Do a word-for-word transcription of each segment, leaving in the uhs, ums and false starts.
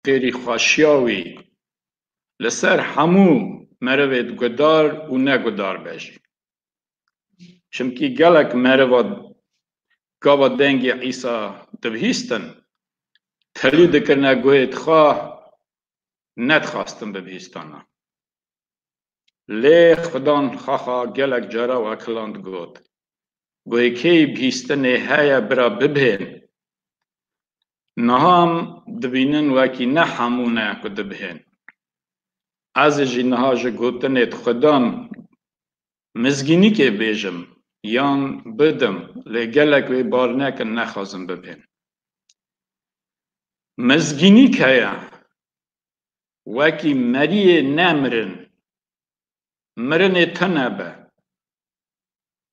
xêrî xweşiya wî li ser hemû merivê gudar û negudar be jî. Çimkî gelek meriva gava dengê Îsa dibihîstin, telî dikirine guhê xwe, nedixwastin bibihîstana. Lê Xudan xaxa gelek cara wekîlan digot, guhêkê bihîstinê heye bira bibihên. Niha em dibînin wekî ne hemû ne ku dibihên. Ez ê jî niha ji gotinê Xudan mizgînîkê bêjim yan bidim, lê gelek wê bar nekin, nexwazin bibihên. Mizgînîk heye, wekî meriyê nemirin, mirinê tune be.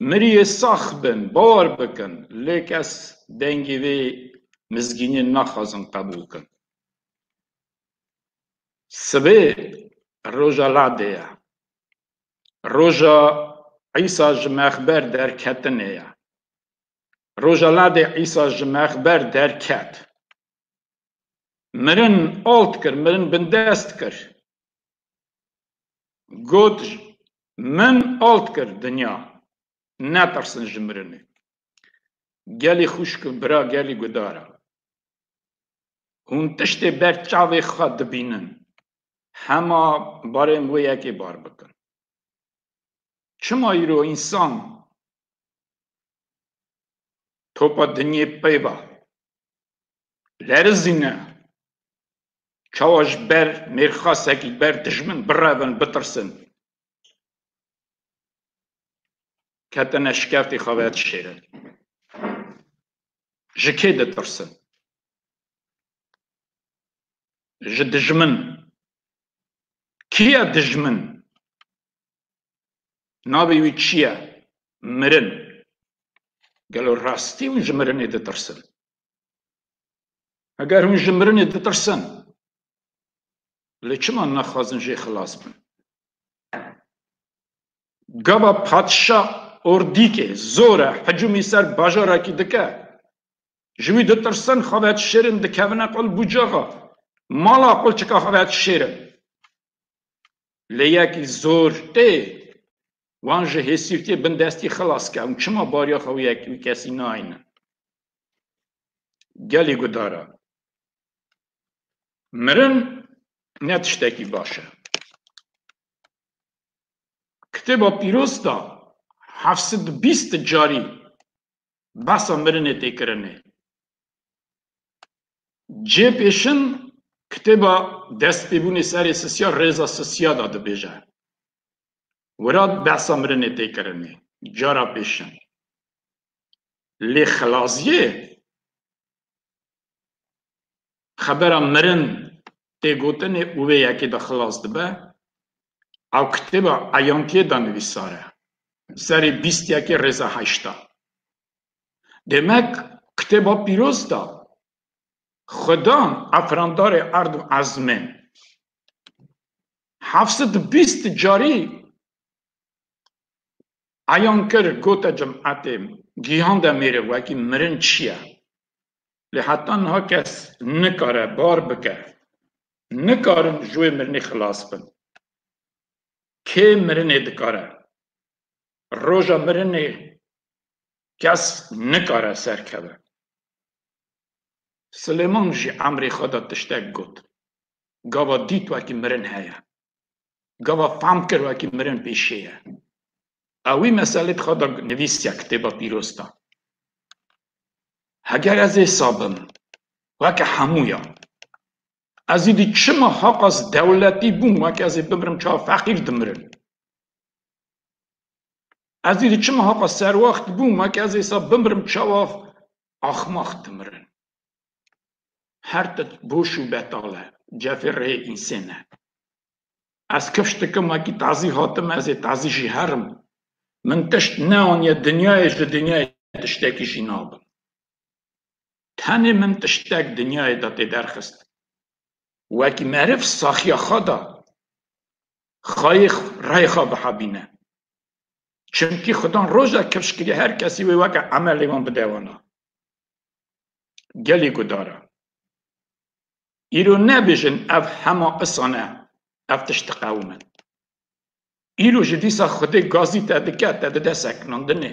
Miriyê sax bin, bawer bikin, lê kes dengê vê mizgîniyê naxwazin qebûl kin. Sibê roja ladê ye. Roja Îsa ji mexber derketinê ye. Roja ladê Îsa ji mexber derket. Mirin alt kir, mirin bindest kir. Got, min alt kir dinya. Netirsin ji mirinê. Gelî xwişk û bira, gelî gudara. Hûn tiştê ber çavê xwe dibînin. Hema barên wê yekê bar bikin. Çima îro însan topa dinyê pey ba? Lerizîne. Çawa ji ber mêrxasekî, ber dijmin birevin, bitirsin. Ketine şikeftî xwe vedişêrin. Ji kê ditirsin? Ji dijmin. Kî ye dijmin? Navê wî çi ye? Mirin. Gelo rastî hûn ji mirinê ditirsin? Eger hûn ji mirinê ditirsin, lê çima naxwazin jê xilas bin? Gava padşa ordîkê zor e, hicûmî ser bajarekî dike, ji wî ditirsin, xwe vedişêrin, dikevine qol bûcaxa, mala qulçika xwe vedişêrin. Lê yekî zor tê, wan ji hêsîrtiyê bindestî xilas ke. Hûn çima bariya xwe wî yek-, wî kesî nayînin? Gelî gudara. Mirin ne tiştekî baş e. Kitêba Pîroz de heft sed û bîst carî behsa mirinê tê kirinê. Cê pêşin kitêba destpêbûnê serê sisiya, rêza sisiya de dibêje. Wira behsa mirinê tê kirinê. Cara pêşin. Lê xilaziyê xebera mirin tê gotinê û vê yekê de xilas dibe. Ew kitêba Eyantiyê de nivîsar e. Serê bîst yekê rêza heşta. Demek kitêba pîroz de Xudan efrandarê erd û ezmên heft sed û bîst carî eyan kir, gote cimetê, gihande mêrê wekî mirin çi ye? Lê heta niha kes nikare bar bike. Nikarin ji wê mirinê xilas bin. Kê mirinê dikare? Roja mirinê kes nikare serkeve. Silêman jî emrê xwe de tiştek got. Gava dît wekî mirin heye. Gava fehm kir wekî mirin pêşê ye. Ew wî meselê di xwe de nivîsiye kitêba pîroz de. Heger ez ê sa bim, weke hemûya, ez êdî çima haqas dewletî bûm, weke ez ê bimirim çawa feqîr dimirin? Ez êdî çima haqas serwext bûm, weke ez ê sa bimirim çawa axmax dimirin? Her tişt boş û betal e, cefê rihê însên e. Ez kifş dikim, wekî tazî hatim, ez ê tazî jî herim. Min tişt neaniye dinyayê, ji dinyayê tiştekî jî nabim. Tenê min tiştek dinyayê de tê derxist. Wekî meriv saxiya xwe da, xayê rey xwe bihebîne. Çimkî Xudan roja kifş kiriye her kesî wê weke emelê wan bide wana. Gelî gudara. Îro nebêjin ev hema isan e, ev tişt diqewimin. Îro ji dîsa Xwedê gazî te dike, te dide sekinandinê.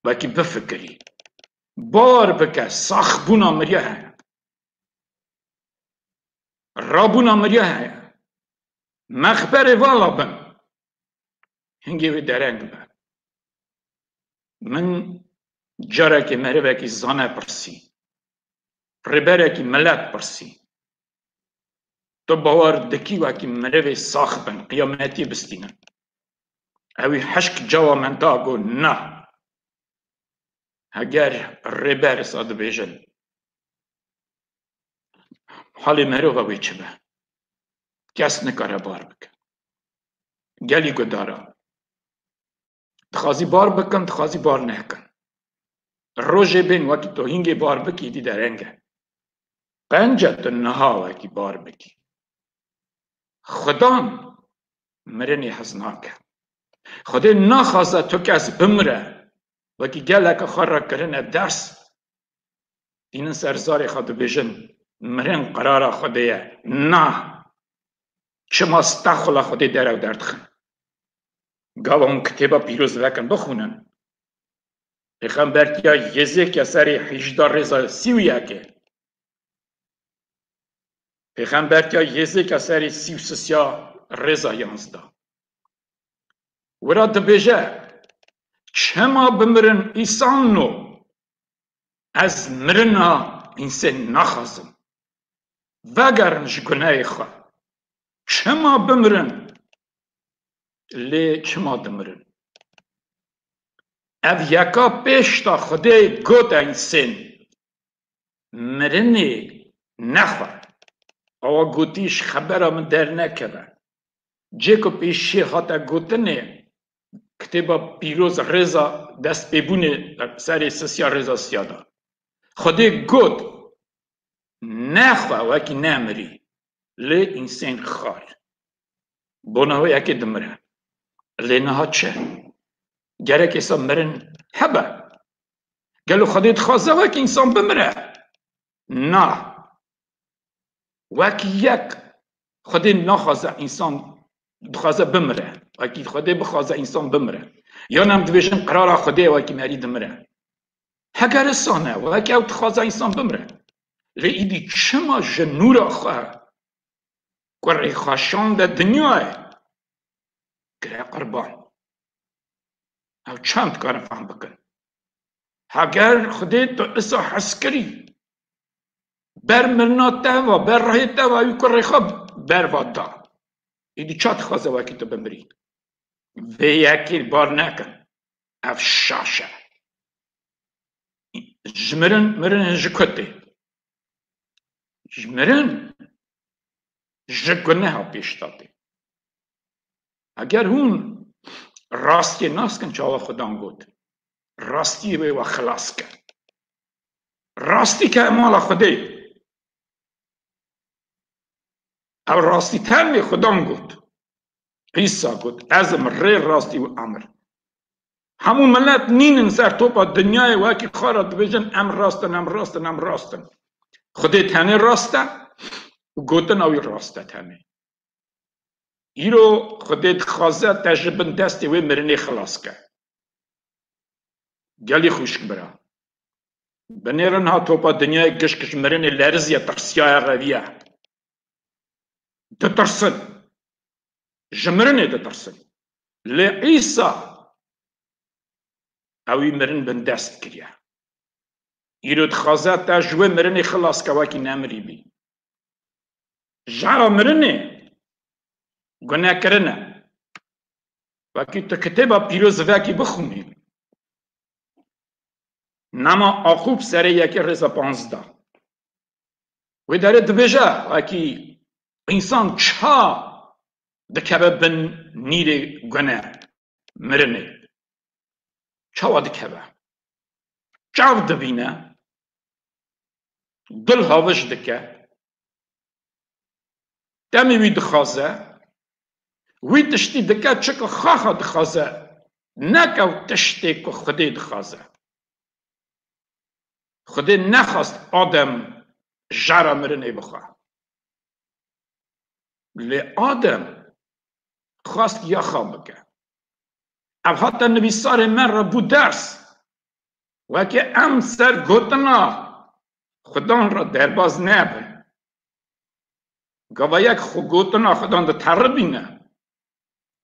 Wekî bifikirî. Bar bike, saxbûna miriya heye. Rabûna miriya heye. Mexberê vala bin. Hingê wê dereng be. Min carekê merivekî zane pirsî. Rêberekî milet pirsî. Tu bawer dikî wekî mirivê sax bin, qiyametiyê bistînin? Ewî hişk cawa min da got, na. Heger rêber sa dibêjin, halê merova wê çi be? Kes nikare bar bike. Gelî gudara. Dixwazî bar bikin, dixwazî bar nekin. Rojê bên wekî tu hingê bar bikî, dî dereng e. Qenc e tu niha wekî bar bikî. Xudan mirinê hez nake. Xwedê naxwaze tu kes bimire. Wekî geleke xwe re kirine ders. Tînin ser zarê xwe dibêjin, mirin qirara Xwedê ye. Na. Çima stexula Xwedê derew derdixin? Gava hûn kitêba pîroz vekin, bixwînin. Pêxembertiya Yêzêkiya serê hejda rêza sî û yekê. Pêxembertiya Yêzêkiya serê sî û sisiya rêza yanzda. Wira dibêje, çima bimirin îsanno? Ez mirina însên naxwazim. Vegerin ji gunehê xwe. Çima bimirin? Lê çima dimirin? Ev yeka pêşta Xwedê got însên mirinê nexwe. Awa gotî ji xebera min dernekeve. Cê ku pêşî hate gotinê, kitêba pîroz rêza destpêbûnê serê sisiya rêza siya de. Xwedê got, nexwe wekî nemirî, lê însên xwar. Bona wê yekê dimire. Lê niha çi? Gerek êsa mirin hebe. Gelo Xwedê dixwaze wekî însan bimire? Na. Wekî yek Xwedê naxwaze însan dixwaze bimire. Wekî Xwedê bixwaze însan bimire. Yan em dibêjin qirara Xwedê ye wekî merî dimire. Heger isan e, wekî ew dixwaze însan bimire. Lê îdî çima ji nûra xwe kurê xwe şande dinyayê? Kire qurban. Ew çend karin fehm bikin. Heger Xwedê tu isa hez kirî, ber mirina te va, ber rihê te va, wî kurê xwe berva da. Îdî ça dixwaze wekî tu bimirî? Vê yekê bar nekin. Ev şaş e. Ji mirin, mirin ji ku tê? Ji mirin, ji guneha pêş de tê. Eger hûn rastiyê nas kin, çawa Xudan got, rastiyê wê we xilas ke. Rastî ke mala Xwedê. Ew rastî tenê Xudan got. Îsa got, ez im rê, rastî û emir. Hemû milet nînin ser topa dinyayê wekî xwe re dibêjin, em rast in, em rast in, em rast in. Xwedê tenê rast e û gotina wî rast e tenê. Îro Xwedê dixwaze te ji bin destê wê mirinê xilas ke. Gelî xwişk bira. Binêrin ha topa dinyayê gişk ji mirinê leriziye, tirsiyaye, reviye. Ditirsin. Ji mirinê ditirsin. Lê Îsa ewî mirin bindest kiriye. Îro dixwaze te ji wê mirinê xilas ke wekî nemirî bî. Jara mirinê gunekirin e. Wekî tu kitêba pîroz vekî bixwînî. Nama Aqûb serê yekê rêza panzdeh. Wê derê dibêje, wekî însan ça dikeve bin nîrê gune, mirinê. Çawa dikeve? Çav dibîne, dil havij dike, demê wî dixwaze, wî tiştî dike, çika xaxa dixwaze, neke ew tiştê ku Xwedê dixwaze. Xwedê nexwest Adem jara mirinê bixwe. Lê Adem xwest ya xwe bike. Ev hate nivîsarê me re bû ders. Weke em ser gotina Xudan re derbaz nebin. Gava yek xwe gotina Xudan diteribîne.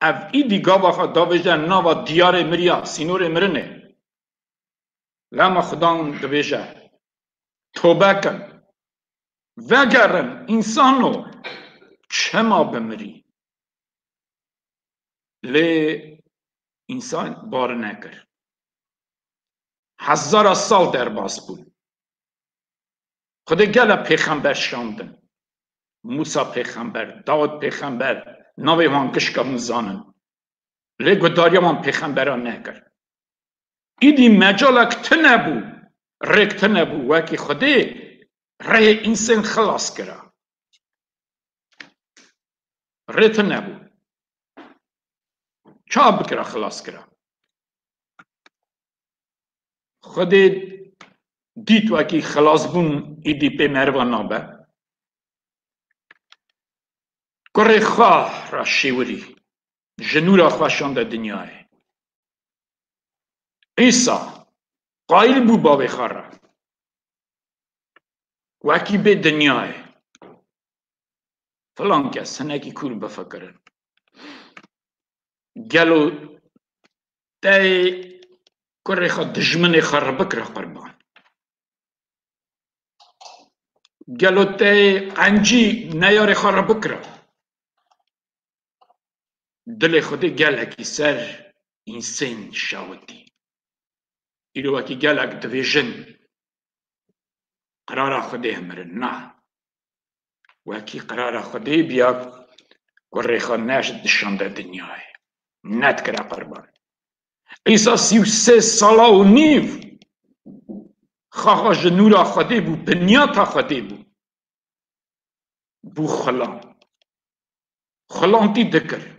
Ev îdî gava xwe davêje nava diyarê miriya, sînorê mirinê. Lema Xudan dibêje, tobe kin, vegerin, însano, çima bimirî? Lê însan bar nekir. Hezara sal derbas bûn. Xwedê gele pêxember şandin. Mûsa pêxember, Dawid pêxember, navê wan gişka hûn zanin. Lê gudariya wan pêxemberan nekir. Îdî mecalek tune bû, rêk tune bû, wekî Xwedê rehê însên xilas kira. Rê tune bû. Ça bikira xilas kira? Xwedê dît wekî xilasbûn îdî pê meriva nabe. Kurê xwe re şêwirî, ji nûra xwe şande dinyayê. Îsa qayîl bû bavê xwe re. Wekî bê dinyayê. Filan kes hinekî kûr bifikirin. Gelo te kurê xwe dijminê xwe re bikira qurban? Gelo te qencî neyarê xwe re bikira? Dilê Xwedê gelekî ser însên şawitî. Îro wekî gelek dibêjin, qirara Xwedê hemirin. Na. Wekî qirara Xwedê biya, kurê xwe ne dişande dinyayê. Nedikira qurban. Îsa sî û sê sala û nîv xaxa ji nûra Xwedê bû, binyata Xwedê bû. Bû xulam. Xulantî dikir.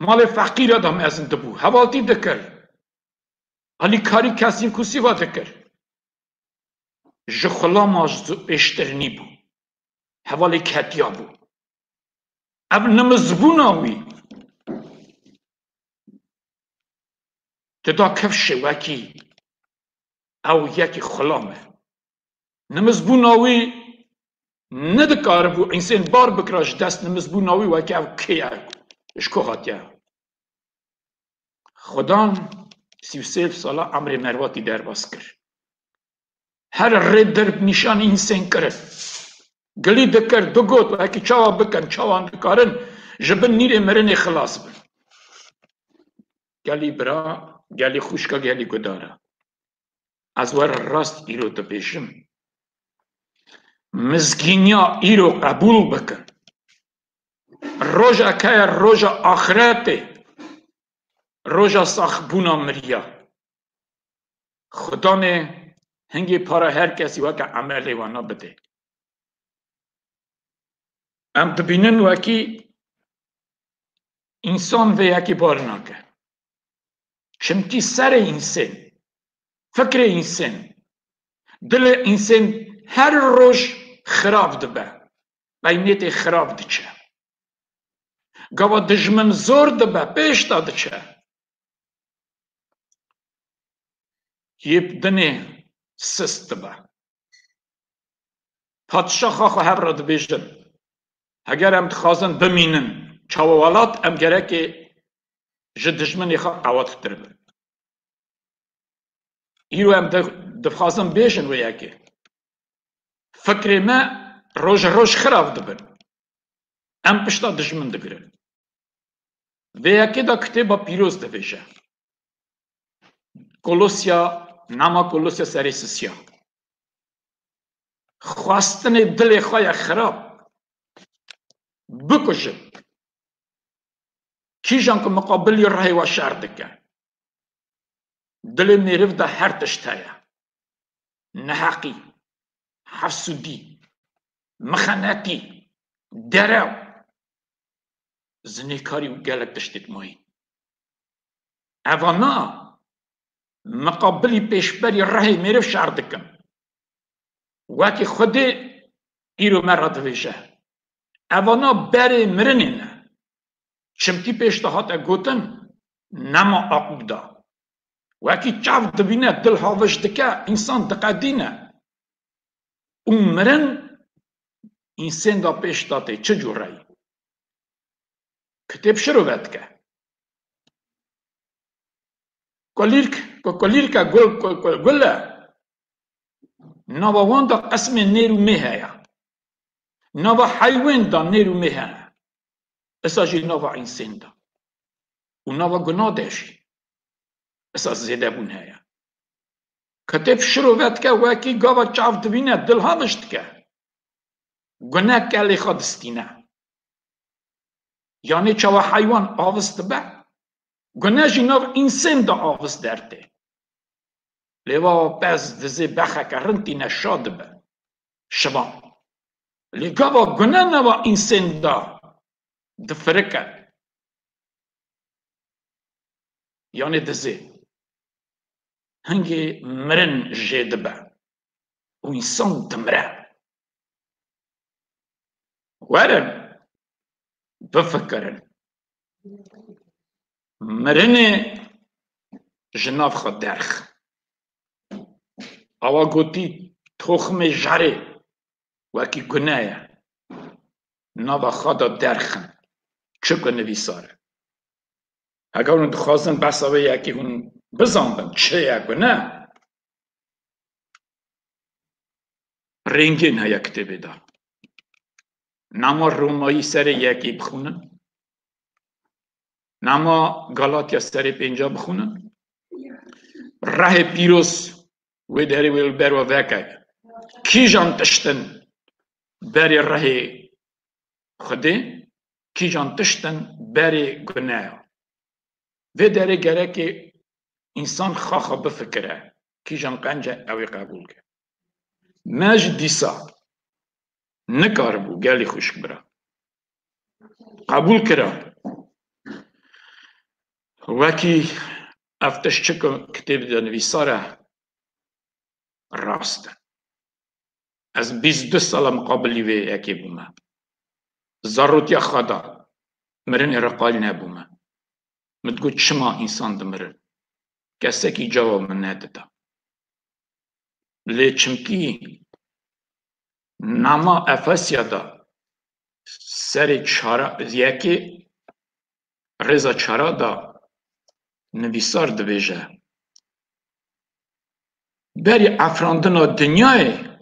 Malê feqîra da mezin dibû. Hevaltî dikir. Alîkarî kesî kusîva dikir. Ji xulama ji pêştir nîbû. Hevalê ketiya bû. Ev nimizbûna wî dida kifşê wekî ew yekî xulam e. Nimizbûna wî nedikaribû însên bar bikira ji dest nimizbûna wî weke ev kê ye, ji ku hatiye. Xudan sî û sê sala emrê mervatî derbas kir. Her rê dirb nîşanî însên kirin. Gilî dikir, digot, wekî çawa bikin, çawa dikarin ji bin nîrê mirinê xilas bin. Gelî bira, gelî xwişka, gelî gudara. Ez we re rast îro dibêjim. Mizgîniya îro qebûl bikin. Rojek heye, roja axiretê, roja saxbûna miriya. Xudanê hingê para her kesî weke emelê wana bidê. Em dibînin wekî însan vê yekê bar nake. Çimkî serê însên, fikrê însên, dilê însên her roj xirab dibe, peynêtê xirab diçe. Gava dijmin zor dibe, pêş de diçe. Yê dinê sist dibe. Padşaxa xwe hev re dibêjin, heger em dixwazin bimînin çawa welat, em gerekê ji dijminê xwe qewattir bin. Îro em di-, dixwazin bêjin wê yekê. Fikrê me roj roj xirab dibin. Em pişta dijmin digirin. Vê yekê de kitêba pîroz dibêje. Kolosya, nama Kolosya serê sisiya. Xwestinê dilê xwe ye xirab. Bikujin. Kîjan ku miqabilî rihê we şer dike. Dilê mêriv de her tişt heye. Neheqî, hefsûdî, mixenetî, derew, zinêkarî û gelek tiştêk mayî. Evana miqabilî pêşberî rihê mêriv şer dikin. Wekî Xwedê îro me re dibêje, Evana berê mirinê ne. Çimkî pêş de hate gotin, nema aqûb de. Wekî çav dibîne, dil haviş dike, însan diqedîne. Û mirin însên de pêş de tê çi cûre ye? Kitêb şirove dike. Kolîrk, ko-, kolîrka gul, ko-, ko-, gul e. Nava wan de qismê nêr û mê heye. Nava heywên de nêr û mê hene. Isa jî nava însên de. Û nava guna de jî. Isa zêdebûn heye. Kitêb şirove dike, wekî gava çav dibîne, dil haviş dike. Gune kelê xwe distîne. Yanê çawa heywan avis dibe, gune jî nav însên de avis dertê. Lê va pez dizê bexeke rind tîne şa dibe. Şivan. Lê gava gune nava însên de difirike. Yanê dizê. Hingê mirin jê dibe. Û însan dimire. Werin, bifikirin. Mirinê ji nav xwe derx. Awa gotî, toximê jerê wekî gune ye. Nava xwe de derxin. Çi ku nivîsar e. Heger hûn dixwazin behsa vê yekê hûn bizanbin, çi ye gune? Rêngên heye kitêbê de. Nama Romayî serê yekê bixwînin. Nama Galatya serê pênca bixwînin. Rehê pîroz wê derê wê li ber we veke. Kîjan tiştin berê rehê Xwedê, kîjan tiştin berê guneya. Vê derê gerekê însan xaxa bifikire, kîjan qenc e ew ê qebûl ke. Me ji dîsa nikaribû gelî xwişk bira. Qebûl kira. Wekî ev tişt çi ku kitêb de nivîsar e, rast e. Ez bîst du sala miqabilî vê yekê bûme. Zarotiya xwe da, mirinê re qayîl nebûme. Min digot, çima însan dimirin? Kesekî cewab min nedida. Lê çimkî nama Efesya de serê çara, yekê rêza çara de nivîsar dibêje, berî efrandina dinyayê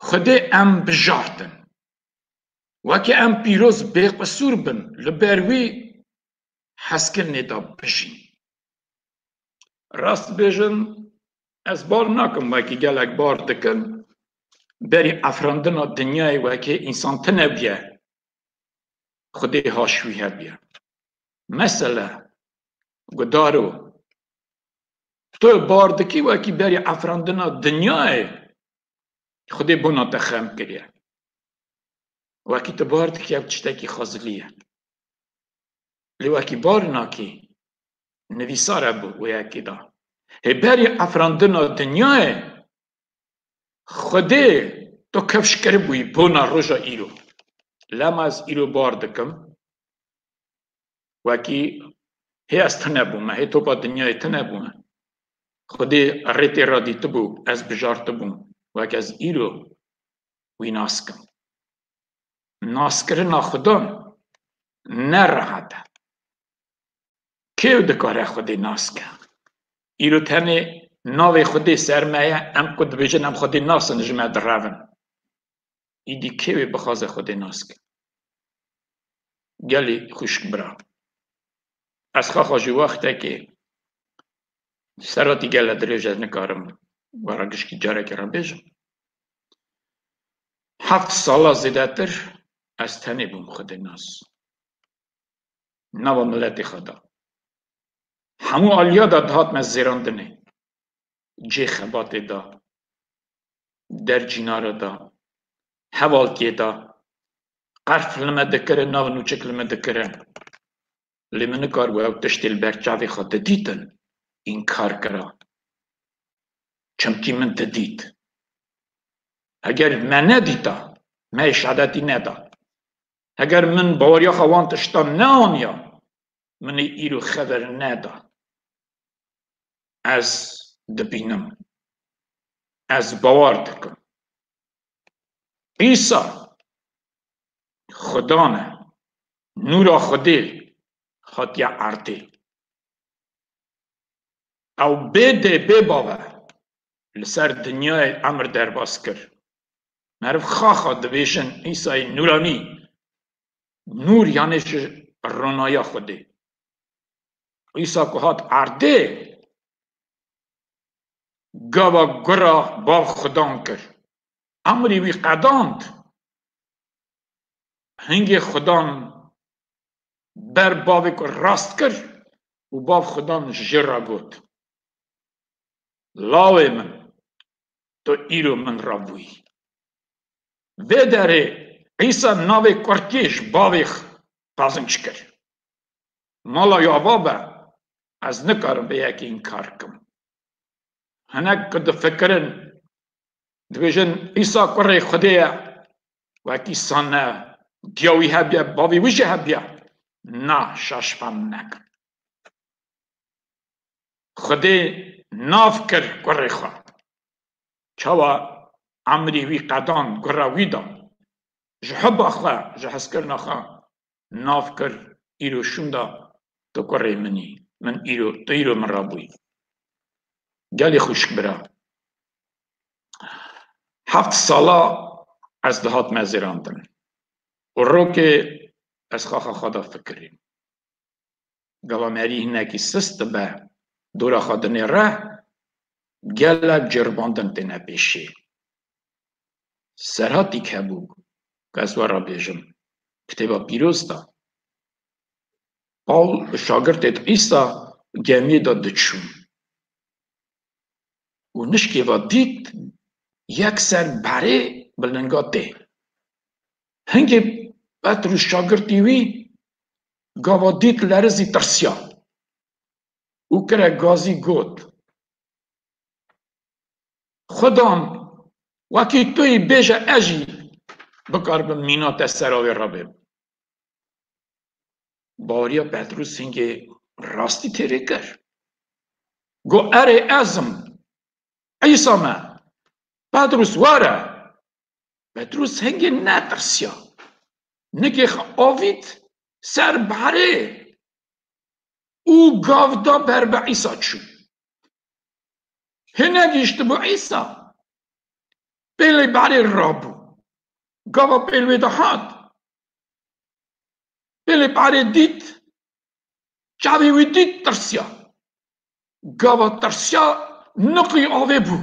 Xwedê em bijartin. Weke em pîroz bêqisûr bin, li ber wî hezkirinê de bijîn. Rast bêjin, ez bar nakim, wekî gelek bar dikin, berî efrandina dinyayê wekê însan tune bûye, Xwedê haş wî hebûye. Mesele, gudaro, tu bar dikî wekî berî efrandina dinyayê Xwedê bona te xem kiriye. Wekî tu bar dikî ev tiştekî xwezilî ye. Lê wekî bar nakî, nivîsar hebû wê yekê de. Hê berî efrandina dinyayê Xwedê tu kifş kiribûyî bona roja îro. Lema ez îro bar dikim. Wekî hê ez tune bûme, hê topa dinyayê tune bûme. Xwedê rê tê re dîtibû, ez bijartibûm. Wek ez îro wî nas kim. Naskirina Xudan ne rehet e. Kê dikare Xwedê nas ke? Îro tenê navê Xwedê ser me ye, em ku dibêjin em Xwedê nasin ji me direvin. Îdî kê wê bixwaze Xwedê nas ke? Gelî xwişk bira. Ez xaxa ji wextekê seratî gele dirêj ez nikarim we re gişkî carekê re bêjim. Heft sala zêdetir ez tenê bûm Xwedê nas. Nava miletê xwe da. Hemû aliya da dihat me zêrandinê. Cê xebatê da. Dercînara da. Hevaltiyê da. Qerf li me dikirin, nav nûçik li me dikirin. Lê min nikaribû ew tiştê li ber çavê xwe didîtin, înkar kira. Çimkî min didît. Heger me nedîta, Me şehadetî neda. Heger min baweriya xwe wan tiştan neaniya, min ê îro xeber neda. Ez dibînim. Ez bawer dikim. Îsa Xudan e. Nûra Xwedê hatiye erdê. Ew bê dê, bê bawer li ser dinyayê emir derbas kir. Meriv xaxa dibêjin Îsayê nûranî, nûr, yanê ji ronaya Xwedê. Îsa ku hat erdê, gava gura bav Xudan kir. Emrî wî qedand. Hingê Xudan ber bavê ku rast kir û bav Xudan ji jê re got, "Lawê min, tu îro min re bûyî." Vê derê Îsa navê kurkê ji bavê xwe qazinc kir. Mala ya va be, ez nikarim vê yekê înkar kim. Hinek ku difikirin, dibêjin, "Îsa kurê Xwedê ye." Wekî sane, diya wî hebiye, bavê wî jî hebiye. Na, şaş fam nekin. Xwedê nav kir kurê xwe. Çawa emrî wî qedan, gura wî da. Ji hubba xwe, ji hezkirina xwe nav kir, îro şûnda, "Tu kurê min î, min îro, tu îro min re bûyî." Gelê xwişk bira. Heft sala ez dihat mezêrandin. Û rokê ez xaxa xwe da fikirîm. Gava merî hinekî sist dibe, dora xwe dinêre, gelek ceribandin têne pêşê. Serhatîk hebû, ku ez we re bêjim, Kitêba Pîroz de, Pawl şagirtê di Îsa gemiyê de diçûn. Û nişkê ve dît yek ser berê bi linga tê. Hingê Petrûs şagirtî wî gava dît lerizî tirsiya û kire gazî got, "Xudan, wekî tu yî bêje ez jî bikaribim mîna te sera wê re bêm." Baweriya Petrûs hingê rastî têrê kir. Got, "Erê, ez im. Îsa me. Petrûs, were." Petrûs hingê netirsiya. Nikê xwe avît ser berê û gav da ber bi Îsa çû. Hê negihiştibû Îsa, pêlê berê rabû. Gava pêl wê de hat, pêlê berê dît, çavê wî dît, tirsiya. Gava tirsiya, niqî avê bû.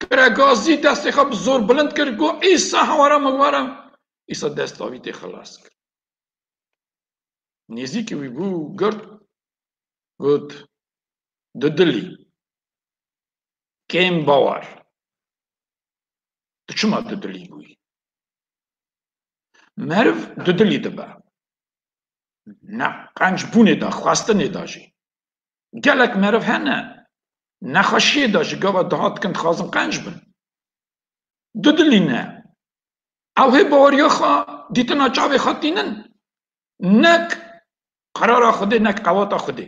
Kire gazî, destê xwe bi zor bilind kir, got, "Îsa, hewara min were." Îsa dest avîtê xilas kir. Nêzîkî wî bû, girt, got, "Dudilî, kêm bawer. Tu çima dudilî bûyî?" Meriv dudilî dibe. Ne qenc bûnê de, xwestinê de jî. Gelek meriv hene, nexweşiyê de ji gava dihat kin dixwazin qenc bin. Dudilî ne. Ew hê baweriya xwe, dîtina çavê xwe tînin. Nek qerara Xwedê, nek qewata Xwedê.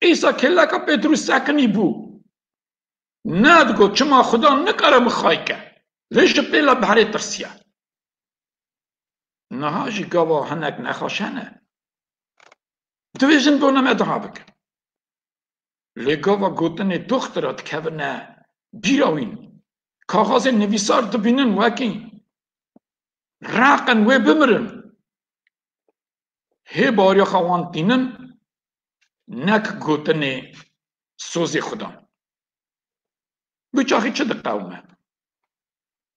Îsa kêleka Petrûs sekinî bû. Nedigot, çima Xudan nikare min xayke? Lê ji pêla berê tirsiye. Niha jî gava hinek nexweş hene, divêjin bona me daha bikin. Lê gava gotinê doxtira dikevine bîra wîn. Kaxazên nivîsar dibînin wekî, "Reqin wê bimirin." Hê baweriya xwe wan tînin, nek gotinê sozê Xudan. Bi çaxî çi diqewime?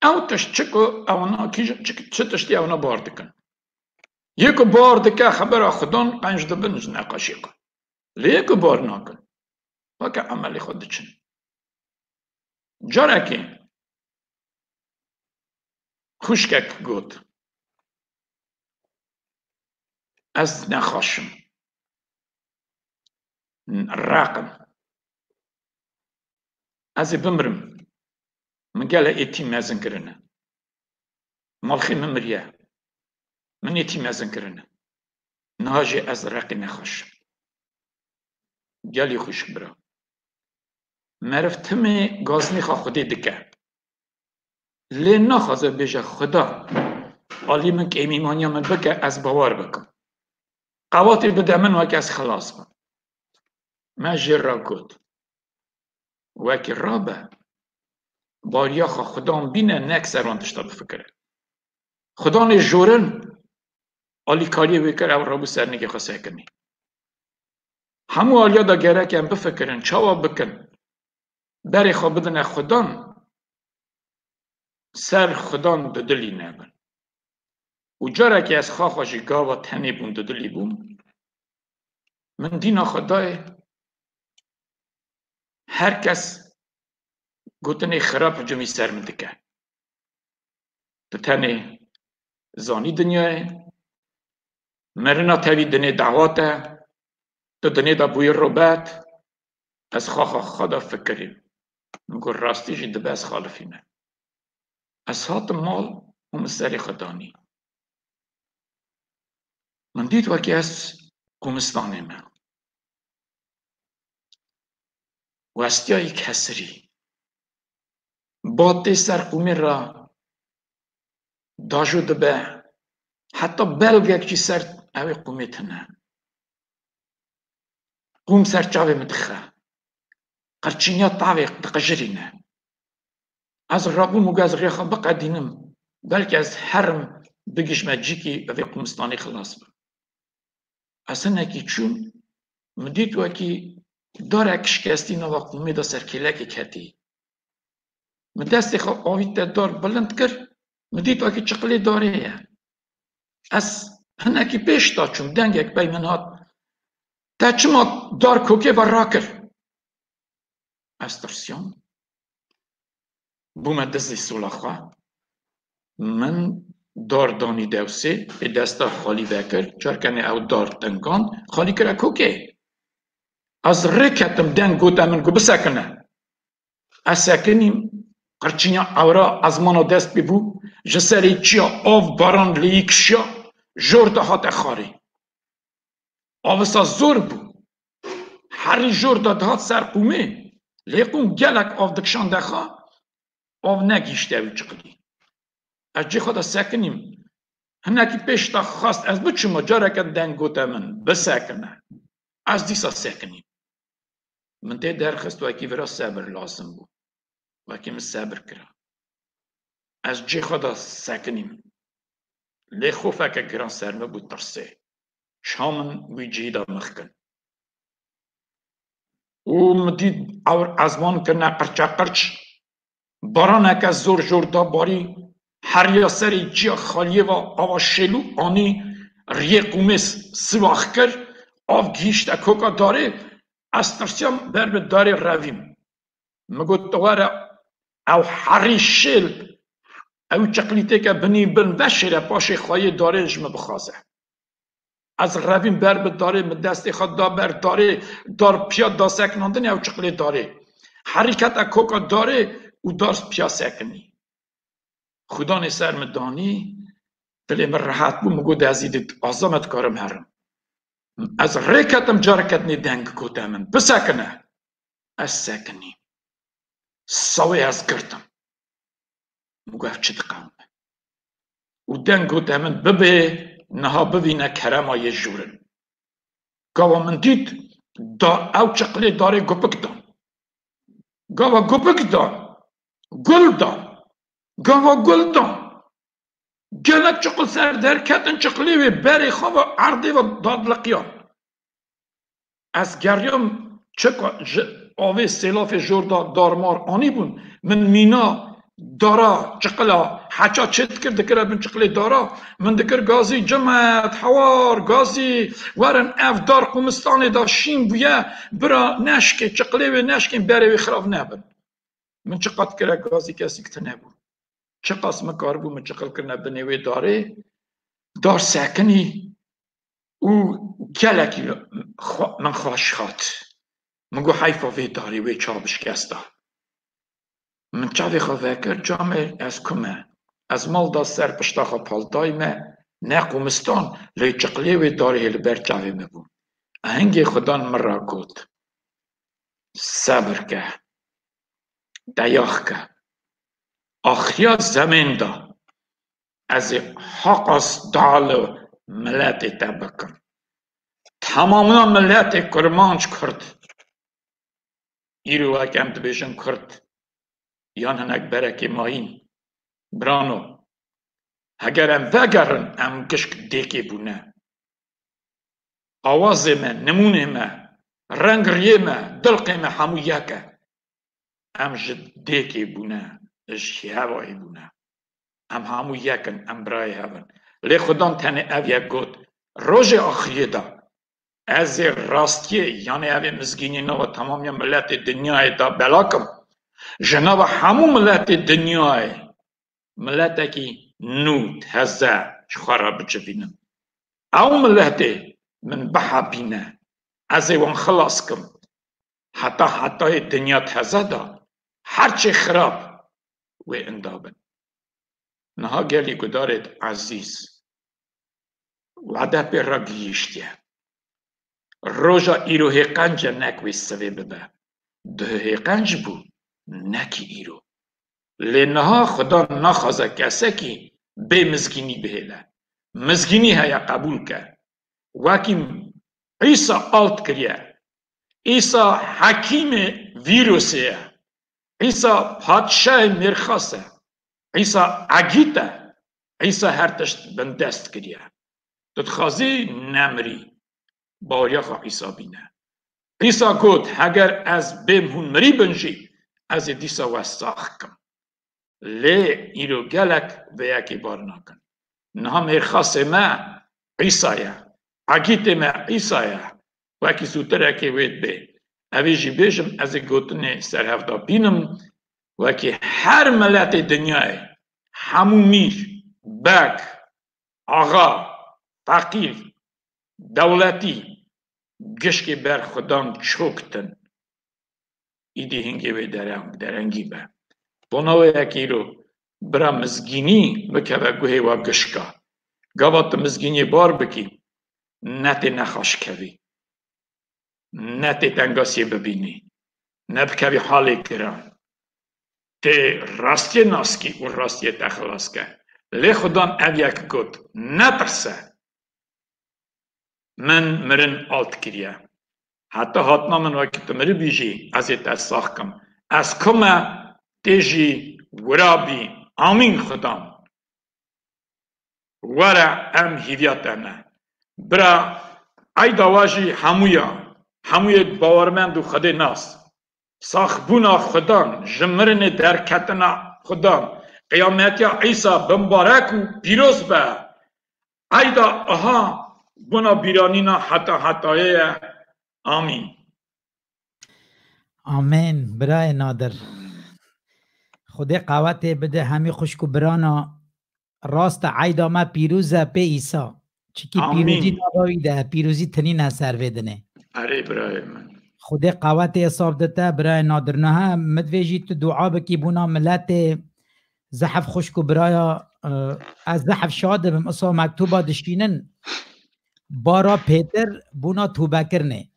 Ew tişt çi ku ewna kî-, çi, çi tiştî ewna bar dikin? Yê ku bar dike xebera Xudan, qenc dibin ji neqaşê xwe. Lê yê ku bar nakin, weke emelê xwe diçin. Carekê xwişkek got, "Ez nexweş im. Req im. Ez ê bimirim. Min gele êtî mezin kirine." Malxê min miriye. Min êtî mezin kirine. Niha jî ez reqî nexweşim. Gelî xwişk bira. Meriv timê gaznîxa Xwedê dike. Lê naxwaze bêje, Xuda, alî min kêmîmaniya min bike, ez bawer bikim. Qewatê bide min weke ez xilas bim. Me jê re got. Wekî rabe. Bariya xwe Xudan bîne, nek ser wan tişta bifikire. Xudanê jorin alîkariyê wê kir, ew rabû ser nigê xwe sekinî. Hemû aliya da gerek em bifikirin, çawa bikin? Berê xwe bidine Xudan, ser Xudan dudilî nebin. Û carekê ez xaxa jî gava tenê bûm, dudilî bûm. Min dîna xwe dayê, her kes gotinê xirab hicûmî ser min dike. Tu tenê zanî dinyayê, mirina tevî dinê dawat e, tu dinê de bûyî robet, ez xaxa xwe de fikirîm. Min got, rastî jî dibe ez xalifî ne. Ez hatim mal û min serê xwe danî. Min dît wekî ez qûmistanê me. Westiyayî kesirî. Ba tê ser qûmê re dajo dibe. Heta belgek jî ser ew ê qûmê tune. Qûm ser çavê min dixe. Qirçîniya tavê diqijirîne. Ez rabûm û ez rêxa biqedînim. Belkî ez herim bigihîjme cîkî vê qûmistanê xilas bim. Ez hinekî çûm, min dît wekî darek şikestî nava qûmê de ser kêlekê ketî. Min destê xwe avît te dar bilind kir, min dît wekî çiqilê darê ye. Ez hinekî pêş da çûm, dengek pey min hat, te çima dar kokê ve rakir? Ez tirsiyam. Bûme dizî sola xwe. Min dar danî dewsê, ê desta xalî vekir. Carkene ew dar tengan, xalî kire kokê. Ez rê ketim, deng gote min ku bisekine. Ez sekinîm, qirçîniya ewra ezmana dest pê bû, ji serê çiya av baran lêyî kişiya, jor de hate xwarê. Avisa zor bû. Herî jor de dihat ser qûmê. Lê qûm gelek av dikişande xwe, av negihîşte wî çiqilî. Ez cê xwe de sekinîm. Hinekî pêş de xwest ez biçûma, careke deng gote min, bisekine. Ez dîsa sekinîm. Min tê derxist, wekî vira sebir lazim bû. Wekî min sebir kira. Ez cê xwe de sekinîm. Lê xofeke giran ser min bû, tirsê. Ça min wî cihî de mix kin. Û min dît ewr ezman kirine qirçeqirç. Baraneke zor jor da barî, heriya serê ciya xaliyê ve ava şêlû anî riyê qûmê s-, siwax kir, av gihîşte koka darê, ez tirsiyam ber bi darê revîm. Min got, tu were ew herî şêl, ew çiqlî têke binî bin veşêre paşê xweyê darê ji min bixwaze. Ez revîm ber bi darê, min destê xwe da ber darê, dar piya da sekinandinê ew çiqlê darê. Herî kete koka darê û dar piya sekinî. Xudanê ser min danî, dilê min rehet bû, min got, ez îdî aza me dikarim herim. Ez rê ketim, careke dinê deng gote min, bisekine. Ez sekinîm. Sawê ez girtim. Min got, ev çi diqewime? Û deng gote min, bibê niha bivîne kerema yê jûrin. Gava min dît, da ew çiqlê darê gupik dan. Gava gupik dan, gul dan. Gava gul dan. Gelek çiqil ser derketin, çiqilê wê berê xwe ve erdê ve dadliqiyan. Ez geriyam, çika ji avê sêlafê jor da darmar anîbûn, min mîna dara çiqila heça çê dikir, dikire bin çiqilê dara, min dikir, gazî, cimet, hewar, gazî, werin ev dar qûmistanê da şîn bûye, bira neşkê, çiqilê wê neşkên berê wê xirav nebin. Min çiqas kire gazî, kesîk tune bû. Çiqas min karibû, min çiqil kirine binê wê darê, dar sekinî û gelekî xwe-, min xweş hat. Min got, heyfa vê darê, wê çav bişkesta. Min çavê xwe vekir, camê ez ku me. Ez mal da ser pişta xwe paltayî me, ne qumistan, lê çiqlê wê darê li ber çavê me bû. Hingê Xudan min ra got, sebir ke, deyax ke. Axiya zemên de ez ê haqas dua li miletê te bikim. Temamiya miletê Kurmanc, Kurd, îro wek em dibêjin Kurd, yan hinek berekê mayîn, birano, heger em vegerin, em gişk dêkê bûne. Awazê me, nimûnê me, reng riyê me, dilqê me hemû yek e. Em ji dêkê bûne, ji hevayê bûne. Em hemû yek in, em birayê hev in. Lê Xudan tenê ev yek got, rojê axiriyê de ez ê rastiyê, yanê ev ê mizgînî nava temamiya miletê dinyayê de bela kim. Ji nava hemû miletê dinyayê miletekî nû, teze ji xwe re bicivînim. Ew miletê min bihepîne, ez ê wan xilas kim. Heta hetayê dinya teze de her çi xirab wê inda bin. Niha gelî gudarêt ezîz, wade pê re gihîştiye. Roja îro hê qenc e, nek wê sivê bibe. Duhê hê qenc bû, nekî îro. Lê niha Xudan naxwaze kesekî bê mizgînî bihêle. Mizgînî heye, qebûl ke. Wekî Îsa alt kiriye. Îsa hekîmê vîrusê ye. Îsa padşahê mêrxas e. Îsa egît e. Îsa her tişt bindest kiriye. Tu dixwazî nemirî, baweriya xwe Îsa bîne. Îsa got, heger ez bêm hûn mirî bin jî, ez ê dîsa we sax kim. Lê îro gelek vê yekê bar nakin. Niha mêrxasê me Îsa ye. Egîtê me Îsa ye. Wekî zûtirekê wê dibê. Evê jî bêjim, ez ê gotinê ser hevda bînim. Wekî her miletê dinyayê, hemû mîr, beg, axa, feqîr, dewletî, gişkê ber Xudan çoktin. Îdî hingê wê dereng-, derengî be. Bona wê yekê îro bira mizgînî bikeve guhê wa gişka. Gava tu mizgîniyê bar bikî, ne tê nexaş kevî. Ne tê tengasiyê bibînî. Ne bikevî halê giran. Tê rastiyê naskî û rastiyê te xilas ke. Lê Xudan ev yek got, netirse. Min mirin alt kiriye. Heta hatina min wekî tu miribî jî ez ê te sax kim. Ez ku me, tê jî wira bî. Amîn Xudan. Were em hîviya te ne. Bira, eyda we jî hemûya, hemûyê bawermend û Xwedê nas. Saxbûna Xudan, ji mirinê derketina Xudan, qiyametiya Îsa bimbarek û pîroz be. Eyda aha bûna bîranîna heta hetayê ye. Amîn. Amên, birayê Nadir. Xwedê qawetê bide hemî xwişk û birana. Rast e, eyda me pîroz e pê Îsa. Çikî Amîn. Pîrozî nava wî de, pîrozî tinîne ser vê dinê. Erê birayê min. Xwedê qawetê hesab dite, birayê Nadir. Niha min divê jî tu dua bikî bûna miletê. Zehf xwişk û biraya, e, ez zehf şad dibim. Isa mektuba dişînin. Bara Pêtir bûna tûbekirinê.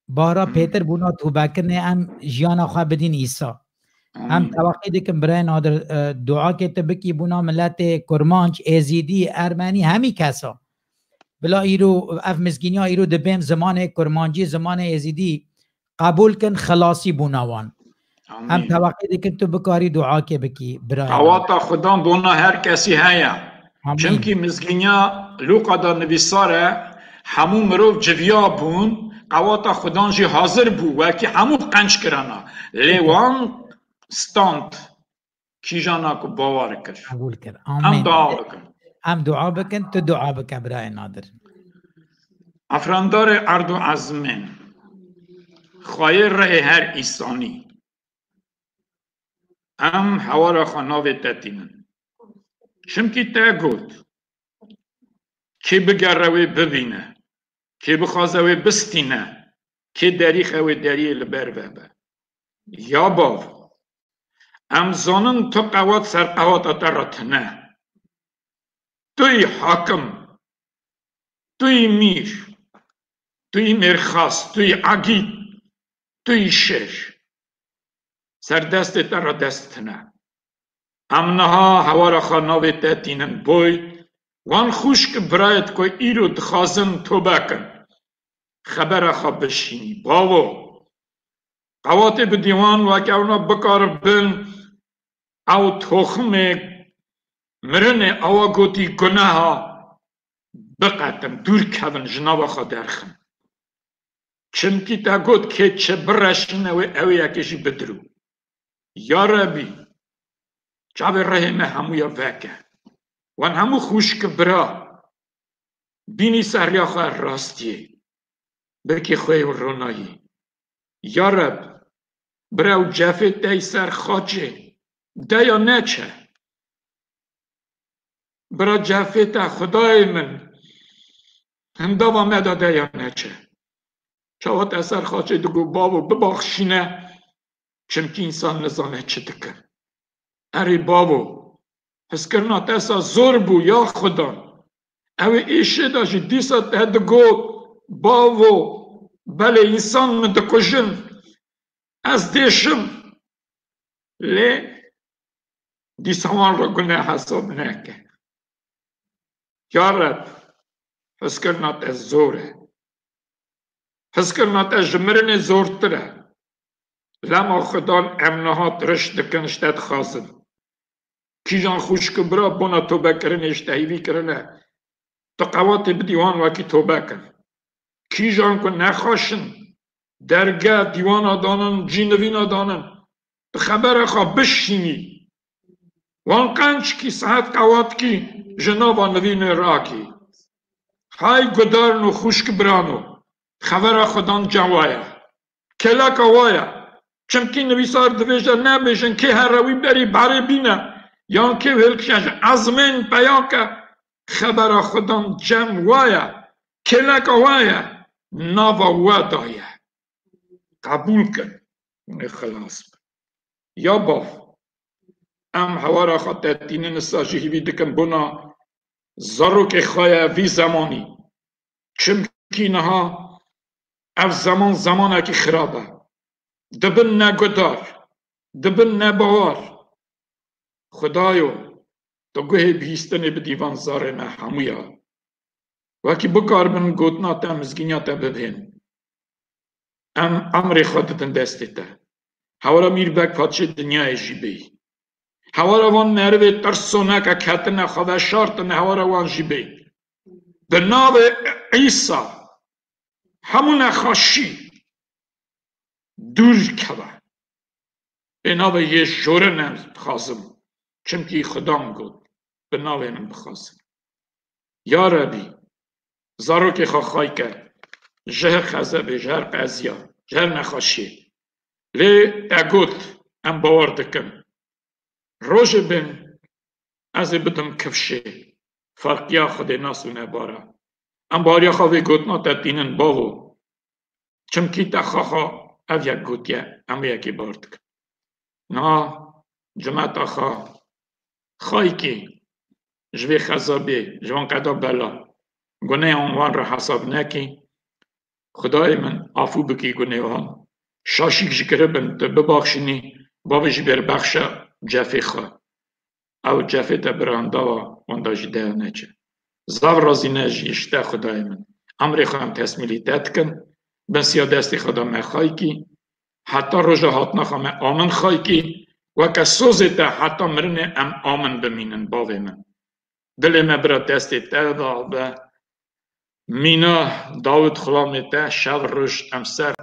Bara Hmm. Pêtir bûna tûbekirinê, em jiyana xwe bidîn Îsa. Em Amîn. Teweqî dikin birayê Nadir, e, duakê tu bikî bûna miletê Kurmanc, Êzîdî, Ermenî, hemî kesa. Bila îro, ev mizgîniya îro dibêm zimanê Kurmancî, zimanê Êzîdî qebûl kin, xilasî bûna wan. Em Amîn. Teweqî dikin tu bikarî duakê bikî, birayê Nadir. Qawata Xudan bona her kesî heye. Amîn. Çimkî mizgîniya Lûqa de nivîsar e, hemû mirov civiya bûn, qewata Xudan jî hazir bû, wekî hemû qenc kirana. Lê wan stand kîjana ku bawer kir. Qebûl kir. Em Amîn. Dua bikin. Em dua bikin, tu dua bike birayê Nadir. Efrandarê erd û ezmên, xwayê rehê her îsanî. Em hewara xwe navê te tînin. Çimkî te got, kê bigere wê bibîne, kê bixwaze wê bistîne, kê derîxe wê deriyê li ber vebe. Ya Bav, em zanin tu qewat ser qewata te re tune. Tu yî hakim, tu yî mîr, tu yî mêrxas, tu yî egîd, tu yî şêr. Ser destê te re dest tune. Em niha hewara xwe navê te tînin boy, wan xwişk birayêt ku îro dixwazin tobe kin, xebera xwe bişînî. Bavo, qewatê bidî wan weke ewna bikaribin ew toximê mirinê awa gotî guneha biqetin, dûr kevin, ji nava xwe derxin. Çimkî te got kê çi bireşîne wê, ew ê yekê jî bidirû. Ya Rebî, çavê rihê me hemûya veke. Wan hemû xwişk bira bînî ser riya xwe rastiyê. Birkê xwe yê ronayî. Ya Reb, bira ew cefê te yî ser xaçê, de ya neçe. Bira cefê te, Xwedayê min, hindava me de, de ya neçe. Çawa te ser xaçê digot, bavo, bibaxşîne, çimkî însan nizane çi dike. Erê bavo, hizkirina te sa zor bû, ya Xudan. Ew ê êşê de jî dîsa te digot, bavo, belê însan min dikujin, ez dêşim. Lê dîsa wan re gune hesab neke. Ya Reb, hizkirina te zor e. Hizkirina te ji mirinê zortir e. Lema Xudan em niha tiriş dikin, ji te dixwazin. Kîjan xwişk û bira bona tobekirinê ji te hîvî kirine, tu qewatê bidî wan wekî tobe kin. Kîjan ku nexweş in, derge, dîwana danin, cînivîna danin, tu xebera xwe bişînî. Wan qenc kî, saet qewat kî, ji nava nivînê rakî. Hay gudarno, xwişk birano, xevera Xudan cewa ye. Kêleka wa ye. Çimkî nivîsar dibêje, nebêjin kê here wî berî berê bîne, yan kê wêlkişe ji ezmên peya ke, xebera Xudan cem wa ye. Kêleka wa ye, nava we daye. Qebûl kin, hûn ê xilas bin. Ya bav, em hewara xwe te tînin, nisa jî hîvî dikin bona zarokê xwe ye vî zemanî. Çimkî niha ev zeman zemanekî xirab e. Dibin negudar, dibin nebawer. Xudayo, tu guhê bihîstinê bidî van zarê me hemûya. Wekî bikaribin gotina te, mizgîniya te bibihên. Em emrê xwe didin destê te. Hewara Mîrbeg padşê dinyayê jî bêyî. Hewara van merivê tirsoneke ketine xwe veşartine, hewara wan jî bêyî. Bi navê Îsa hemû nexweşî dûr keve. Ê navê yê jorin em dixwazim. Çimkî Xudan got, bi navê min bixwazin. Ya Rebî, zarokê xwe xay ke, ji her xezebê, ji her qeziya, ji her nexweşiyê. Lê te got, em bawer dikin. Rojê bin, ez ê bidim kifşê. Ferqiya Xwedê nas û nebara. Em baweriya xwe vê gotina te tînin, bavo. Çimkî te xaxa ev yek gotiye, em ê yekê bar dikin. Niha cimeta xwe xayikî ji vê xezabê, ji van qeda bela, guneyan wan re hesab nekî. Xwedayê min, afû bikî gunê wan. Şaşîk ji kiribin, tu bibaxşînî, bavê jî bêr bexşe cefê xwe. Ew cefê te biranda wa, wenda jî deya neçe. Zav razî ne jî ji te Xwedayê min. Emrê xwe em tesmîlî te dikin, bin siya destê xwe de me xaykî, heta roja hatina xwe me amin xaykî, weke sozê te heta mirinê em amin bimînin, bavê min. Dilê me bira destê te de be. Mîna Dawid xulamê te şev roj em ser